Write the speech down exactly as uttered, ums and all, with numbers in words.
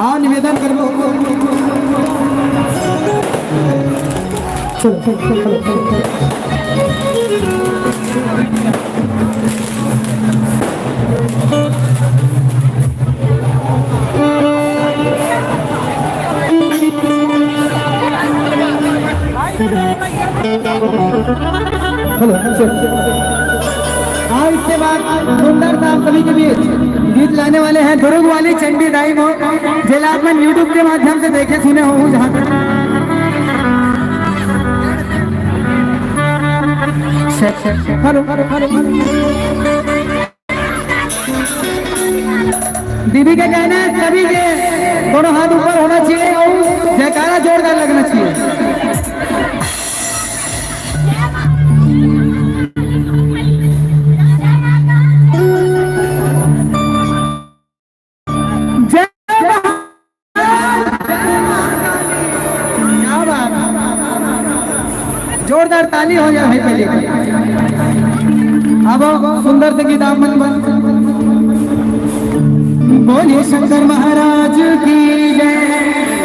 आओ, निवेदन करबो। चलो, चलो, चलो, चलो, चलो। Hello, sir. और इसके बाद सुंदर सा आप सभी के बीच गीत लाने वाले हैं दुर्ग वाली चंडी दाई मो, जेला आप मन YouTube के माध्यम से देखे सुने हो जहाँ तक। Hello, hello, hello. दीदी का कहना है सभी के दोनों हाथ ऊपर होना चाहिए और जयकारा जोरदार लगना चाहिए। जय महाकाल। क्या बात है। जोरदार ताली हो जाए भाई पहले। अब सुंदर से गीत आप मन बन। बोलिए शंकर महाराज की जय।